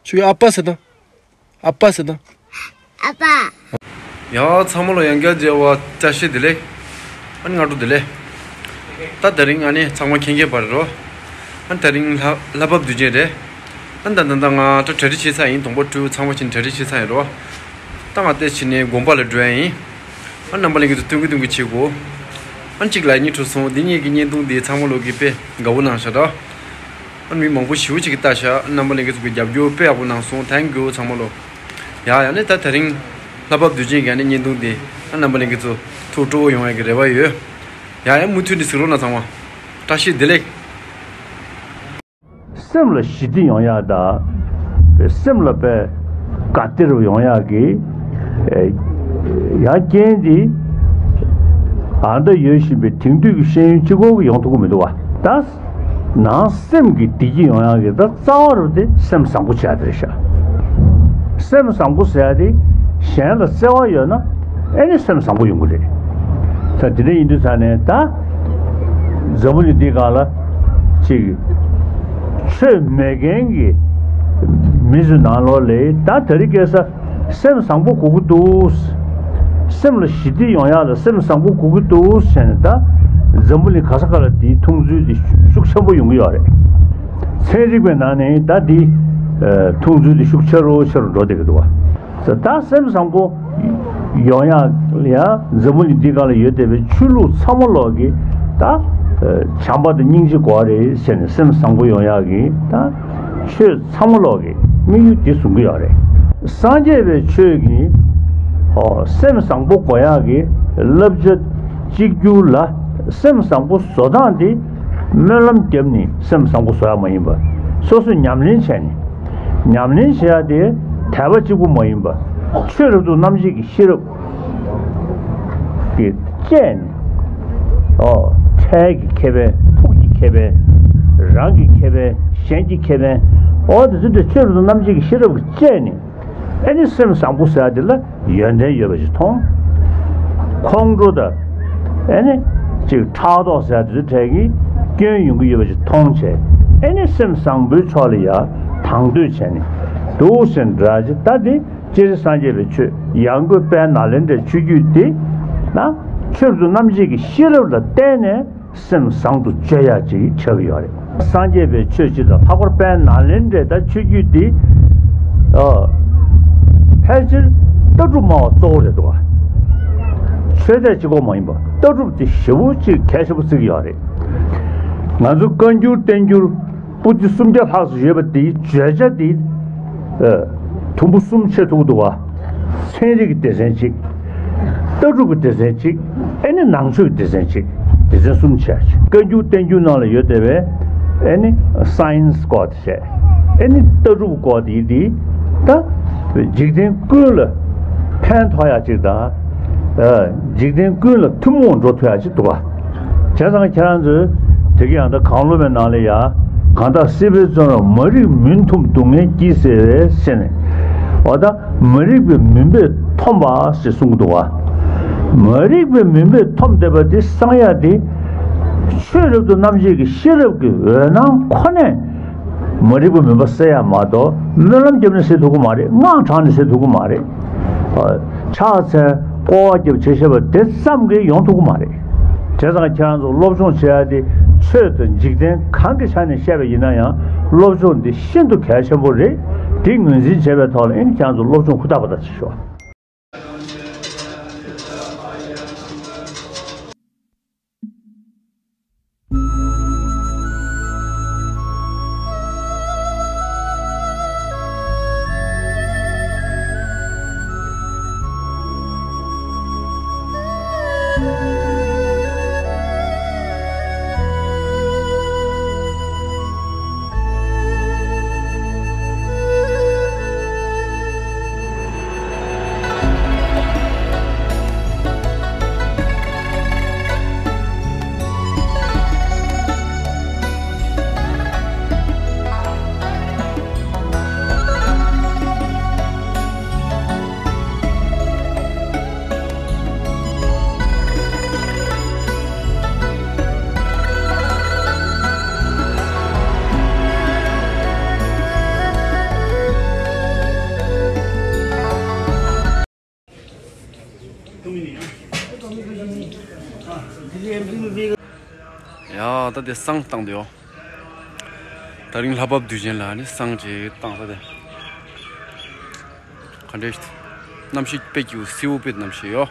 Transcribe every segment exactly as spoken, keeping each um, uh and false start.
ཁྱོད་ཨ་ཕ་ཟེར་དང་། ཨ་ཕ་ཟེར་དང་། ཨ་ཕ། ཡ་ཚང་མ་ལོ་ཡང་བསྐྱར་མཇལ་བ་བཀྲ་ཤིས་བདེ་ལེགས། ཨ་ནི་སྔ་དྲོ་བདེ་ལེགས། ད་དེ་རིང་ཨ་ནི་ཚང་མ་མཁྱེན་མཁྱེན་པ་རེད་རོ། ཨ་ནི་དེ་རིང་ལྷ་ལྷ་བབས་དུས་ཆེན་རེད། ཨ་ནི་ད་ད་ད་ང་ད་གྲ་སྒྲིག་བྱེད་ཚར་ཡིན། གདོང་པ་བཀྲུས། ཚང་མ་ཕྱིན་གྲ་སྒྲིག་བྱེད་ཚར་ཡིན་རོ། ད་ང་ཏེ་ཕྱིན་ནས་དགོན་པ་ལ་འགྲོ་ཡ་ཡིན། ཨ་ནི་རྣམ་པ་ལྷན་རྒྱས་ཚོ་སྟོན་གི་སྟོན་གི་བྱེད་དགོས། ཨ་ནི་གཅིག་ལ་གཉིས་འཕྲོ་སོང་། འདི་གཉིས་ཀྱི་བརྙན་ཐུང་འདི་ཚང་མ་ལོ་གི་དཔེ་དགའ་བོ་གནང་ཤག་ད། ཨ་ནི་མི་མང་པོ་ཞེ་པོ་ཅིག་གིས་ལྟ་ཤག་རྣམ་པ་ལྷན་རྒྱས་ཚོ་གི་རྒྱབ་སྐྱོར་དཔེ་ཡག་པོ་གནང་སོང་། Thank you ཚང་མ་ལོ། ཡ་ཡ་ནི་ད་དེ་རིང་ལྷ་བབས་དུས་ཆེན་གྱི་ཨ་ནི་བརྙན་ཐུང་འདི་ཨ་རྣམ་པ་ལྷན་རྒྱས་ཚོ་ཐུགས་སྤྲོ་བོ་ཡོང་ཡ་གི་རེ་བ་ཡོད། ཡ་ཡ་མུ་མཐུད་ནས་གཟིགས་རོགས་གནང་ཚང་མ། བཀྲ་ཤིས་བདེ་ལེགས། སེམས་ལ་ཞི་བདེ་ཡོང་ཡག་དང་། སེམས་ལ་དཔེ་དགའ་སྟེར་ཡོང་ཡག་གི་ཨེ་ཡང་རྐྱེན་འདི་ཨ་ད་ཡོད་བཞིན་པའི་དེང་དུས་ཀྱི་ཤེས་ཡོན་གཅིག་པོ་གིས་ཡོང་ཐུབ་ཀྱི་མི་འདུག་བ། ད་ནང་སེམས་ཀྱི་བདེ་སྐྱིད་ཡོང་ཡག་གི་ད་རྩ་བ་རུ་དེ་སེམས་བཟང་པོ་བྱ་དེ་རེད་ཤག་སེམས་བཟང་པོ་ཟེར་ཡ་དེ་གཞན་ལ་བརྩེ་བ་ཡོད་ན་ཨེ་ནི་སེམས་བཟང་པོ་ཡོང་གི་རེད། ད་དེ་འདྲ་ཡིན་དུས་ཙང་ནས་ད་འཛམ་བུ་གླིང་འདིའི་སྒང་ལ་ཅིག་ཆོས་མེད་མཁན་གྱི་མི་ཚོའི་ནང་ལོགས་ལ་ད་དེ་རིང་ཁ་སང་སེམས་བཟང་པོ་དགོས་ཀྱི་འདུག་སེམས་ལ་ཞི་བདེ་ཡོང་ཡག་ལ་སེམས་བཟང་པོ་དགོས་ཀྱི་འདུག་ཟེར་ནས་ད་འཛམ་བུ་གླིང་ག་ས་ག་ལ་དེའི་མཐོང་ཚུལ་དེ་ཤུགས་ཆེན་པོ་ཡོང་གི་ཡོད་རེད། ཚན་རིག་པའི་ནང་ནས་ད་དེ་མཐོང་ཚུལ་དེ་ཤུགས་ཆེ་རུ་ཆེ་རུ་འགྲོ་བསྡད་ཀྱི་འདུག་བ། ད་སེམས་བཟང་པོ་ཡོང་ཡག་ལ་ཡང་འཛམ་བུ་གླིང་འདི་སྒང་ལ་ཡོད་བསྡད་པའི་ཆོས་ལུགས་ཚང་མ་ལོག་གིས་ད་བྱམས་པ་དང་སྙིང་རྗེ་དགོས་རེད་ཟེར་ནས་སེམས་བཟང་པོ་ཡོང་ཡག་གི་ད་ཆོས་ཚང་མ་ལོག་གི་དམིགས་ཡུལ་དེ་བཟུང་གི་ཡོད་རེད། སངས་རྒྱས་པའི་ཆོས་ཀྱི་ཨོ་སེམས་བཟང་པོ་དགོས་ཡག་གི་བསླབ་བྱ་གཅིག་གྱུར་ལ་སེམས་བཟང་པོ་བཟོ་སྟངས་དེ་སྨོན་ལམ་བརྒྱབ་ནས་སེམས་བཟང་པོ་བཟོ་ཡག་མ་ཡིན་པར་སོ་སོས་ཉམས་ལེན་བྱས་ནས། ཉམས་ལེན་བྱེད་ཡག་དེ་དད་པ་གཅིག་པུ་མ་ཡིན་པར་ཆོས་རབ་ཏུ་རྣམ་འབྱེད་ཀྱི་ཤེས་རབ་ཀྱིས་དཔྱད་ནས། ཨོ། འཕྲལ་གྱི་ཁེ་ཕན། ཕུགས་ཀྱི་ཁེ་ཕན། རང་གི་ཁེ་ཕན། གཞན་གྱི་ཁེ་ཕན། ཨོ་དེ་ཚོ་དེ་ཆོས་རབ་ཏུ་རྣམ་འབྱེད་ཀྱི་ཤེས་རབ་ཀྱིས་དཔྱད་ནས། ཨེ་ནི་སེམས་བཟང་པོ་ཟེར་ཡག་དེ་ལ་ཡོན་ཏན་ཡོད་པ་ཞིག་མཐོང་། ཁོང་ཁྲོ་དང་། ཨེ་ནི། ཅིག་ཕྲག་དོག་ཟེར་ཡག་དེ་ཚོ་གྲས་ཀྱིས་སྐྱོན་ཡོང་གི་ཡོད་པ་ཞིག་མཐོང་བྱས། ཨེ་ནི་སེམས་བཟང་པོའི་ཕྱོགས་ལ་ཡ་དང་དོད་བྱས་ནས་འདུག་ཟེར་འདྲ་ཅིག་ད་དེ་སྤྱིར་སངས་རྒྱས་པའི་ཆོས་ཡང་སྒོས་དཔལ་ནཱ་ལེནྡྲའི་ཆོས་བརྒྱུད་དེ་ན་ཆོས་རབ་ཏུ་རྣམ་འབྱེད་ཀྱི་ཤེས་རབ་ལ་བརྟེན་ནས། སེམས་བཟང་དུ་བཅོས་ཡག་ཅིག་ཆགས་ཀྱི་ཡོད་རེད། སངས་རྒྱས་པའི་ཆོས་སྤྱི་དང་ལྷག་པར་དཔལ་ནཱ་ལེནྡྲའི་ད་ཆོས་བརྒྱུད་འདི། ཨ། ཕལ་ཆེར་ལྟ་གྲུབ་སྨྲ་བ་གཙོ་བོ་རེད་འདུག་ག་ཆོས་དད་གཅིག་པོ་མ་ཡིན་པ་ལྟ་གྲུབ་དེ་ཞེ་པོ་ཅིག་གལ་ཆེན་པོ་བརྩི་གི་ཡོད་རེད། ང་ཚོ་བཀའ་འགྱུར་བསྟན་འགྱུར་པོ་ཏི་སུམ་བརྒྱ་ལྷག་ཙམ་ཡོད་པ་དེའི་བརྗོད་བྱ་དེ། ཨ། དུམ་བུ་གསུམ་ཕྱེ་ཐུབ་འདུག་ག་ཚན་རིག་གི་སྡེ་ཚན་གཅིག་ལྟ་གྲུབ་ཀྱི་སྡེ་ཚན་གཅིག་ཨེ་ནི་ནང་ཆོས་ཀྱི་སྡེ་ཚན་གཅིག་སྡེ་ཚན་གསུམ་བྱས། བཀའ་འགྱུར་བསྟན་འགྱུར་ནང་ལ་ཡོད་བསྡད་པའི་ཨེ་ནི་སའེན་སི་སྐོར་དེ་བྱས། ཨེ་ནི་ལྟ་གྲུབ་སྐོར་དེ་ཡིན་དེ། ད་འཇིག་རྟེན་ཀུན་ལ་ཕན་ཐོགས་ཡག་ཅིག་དང་། ཨ། འཇིག་རྟེན་ཀུན་ལ་ཐུན་མོང་འགྲོ་ཐུབ་ཡག་ཅིག་འདུག་ག་བྱས་ཙང་ཁྱེད་རང་ཚོས་དེ་ག་ཡང་ད་གང་བློ་མའི་ནང་ལ་ཡ། གང་དག་སྲིད་པའི་བཙོན་རར། མ་རིག་མུན་འཐུམས་སྡུག་བསྔལ་གྱིས་ཟེར་ཟེར་ནས། འོ་ད། མ་རིག་པའི་མུན་པས་འཐོམས་པ་ཞེས་གསུངས་འདུག་བ། མ་རིག་པའི་མུན་པས་འཐོམས་བསྡད་པ་དེ་སངས་ཡག་དེ། ཆོས་རབ་ཏུ་རྣམ་འབྱེད་ཀྱི་ཤེས་རབ་ཀྱི་འོད་སྣང་ཁོ་ནས། མ་རིག་པའི་མུན་པ་སེལ་ཡག་མ་གཏོགས་སྨོན་ལམ་བརྒྱབ་ནས་སེལ་ཐུབ་ཀྱི་མ་རེད། དངངས་དྲགས་ནས་སེལ་ཐུབ་ཀྱི་མ་རེད། ཕྱག་འཚལ་བསྐོར་བ་རྒྱབ་བྱས་བྱས་པ་དེ་ཙམ་གྱིས་ཡོང་ཐུབ་ཀྱི་མ་རེད། བྱས་ཙང་ཁྱེད་རང་ཚོ་སློབ་སྦྱོང་བྱེད་ཡག་དེ་ཆོས་དང་འཇིག་རྟེན་གང་གི་ཆ་ནས་བཤད་པ་ཡིན་ན་ཡང་སློབ་སྦྱོང་འདི་ཤིན་ཏུ་གལ་ཆེན་པོ་རེད། དེ་ངོས་འཛིན་བྱས་པའི་ཐོག་ལ་ཨེ་ནི་ཁྱེད་རང་ཚོ་སློབ་སྦྱོང་ཧུར་ཐག་པ་ད་བྱེད་ཤོག་ད་དེ་བསང་བཏང་དུ་ཡོད། ད་རིང་ལྷ་བབས་དུས་ཆེན་ལ་ནི་བསང་ཅིག་བཏང་ས་དེ། ག་འདྲས་གནམ་གཤིས་དཔེ་སྐྱིད་པོ་བསིལ་པོ་དཔེ་གནམ་གཤིས་ཡོད།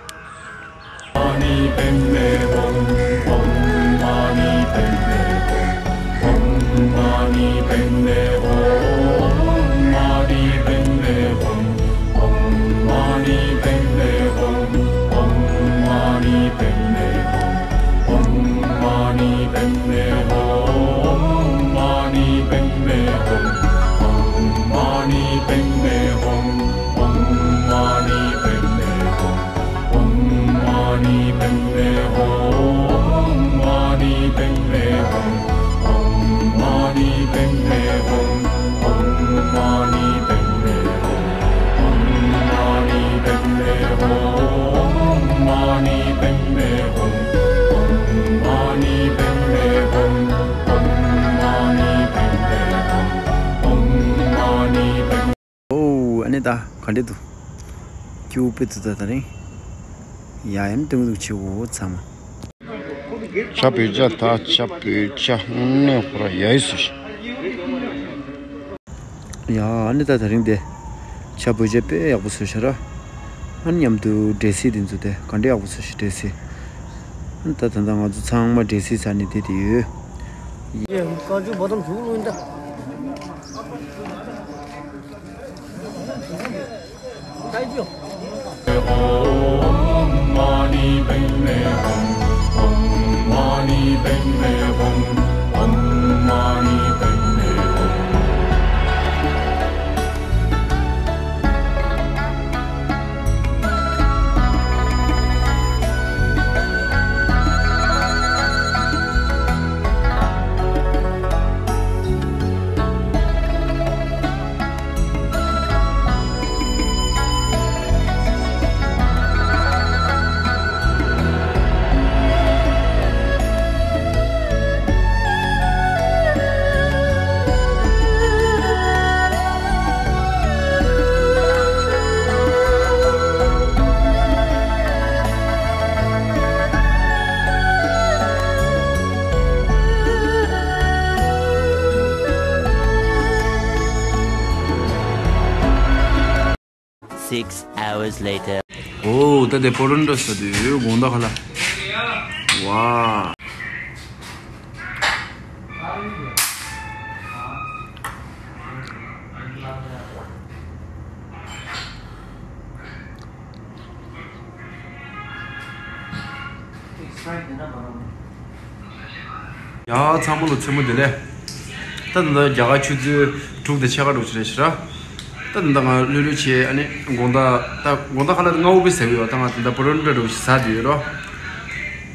ཨོ། ཨ་ནི་ད་ག་འདྲས་འདུག་སྐྱིད་པོ་དཔེ་འདུག་ད་ད་རིང་ཡ་ཡན་སྟོན་འདུག་ཆེ་བོ་ཚང་མ། ཇ་བོད་ཇ་ད་ཇ་བོད་ཇ་དངོས་གནས་ཧོ་ར་ཡ་ཡི་སུ་ཞིག་ཡ། ཨ་ནི་ད་ད་རིང་དེ་ཇ་བོད་ཇ་དཔེ་ཡག་པོ་བཟོས་ཤག་ར། ཨ་ནི་མཉམ་དུ་འབྲས་སིལ་དེ་ཚོ་དེ་ག་འདྲས་ཡག་པོ་བཟོས་ཤག་འབྲས་སིལ། ཨ་ནི་ད་ད་ད་ང་ཚོ་ཚང་མ་འབྲས་སིལ་ཟ་ནས་བསྡད་དེ་ཡོད། ཀ་ཅུ་བ་དམ་ཞུགས་ལོན་ད། Six hours later. ཨོ། ད་དེ་པོ་རོན་ཊ་ཟ་དུས་དགོང་དག་ཁ་ལ། ཝ། ཡ། ཚང་མ་ལ་མཚན་མོ་བདེ་ལེགས། ད་ད་ལྟ་རྒྱ་གར་ཆུ་ཚོད་དྲུག་དང་ཕྱེད་ཀ་འགྲོ་ཆེ་རེད་ཤག་ར། ད་ད་ལྟ་ང་ལྷོད་ལྷོད་བྱས། ཨ་ནི་དགོང་དག་ད་དགོང་དག་ཁ་ལག་སྔ་པོ་དཔེ་ཟ་གི་ཡོད། ད་ང་ད་ལྟ་པ་རོན་ཊ་འདྲ་བོ་ཞིག་ཟ་བསྡད་ཡོད་ར།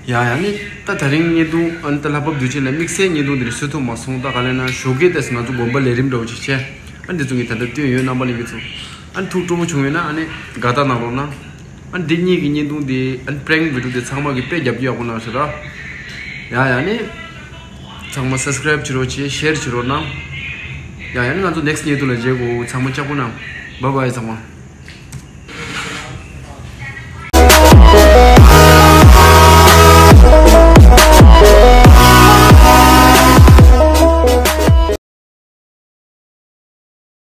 ཡ་ཡ། ཨ་ནི་ད་ད་རིང་བརྙན་ཐུང་ཨ་ནི་ད་ལྷ་བབས་དུས་ཆེན་ལ་དམིགས་བསལ་བརྙན་ཐུང་འདི་རིགས་བཟོ་ཐུབ་མ་སོང་། ད་ག་ལབ་ན་ཞོགས་ཀས་ད་ང་ཚོ་དགོན་པ་ལས་རིམ་འདྲ་བོ་ཞིག་བྱས། ཨ་ནི་འདི་ཚོ་ངས་ད་ལྟ་བཏོན་ཡོད། རྣམ་པ་ལྷན་རྒྱས་ཚོ་ཨ་ནི་ཐུགས་སྤྲོ་མོ་བྱུང་ཡོད་ན་ཨ་ནི་དགའ་རྟགས་གནང་རོགས་གནང་། ཨ་ནི་འདི་གཉིས་ཀྱི་བརྙན་ཐུང་འདི་ཨ་ནི་པྲེང་བི་ཌི་ཡོ་འདི་ཚང་མ་གིས་དཔེ་རྒྱབ་སྐྱོར་ཡག་པོ་གནང་ཤག་ར། ཡ་ཡ། ཨ་ནི་ཚང་མ་སབ་སི་ཀ་རེབ་བྱེད་རོགས་བྱེད། ཤེར་བྱེད་རོགས་གནང་། ཡ་ཡ། ཨ་ནི་ང་ཚོ་ནེག་སི་ཊི་བརྙན་ཐུང་ལ་མཇལ་དགོས། ཚང་མ་ལྕགས་པོ་གནང་། བཱའི་བཱའི་ཚང་མ།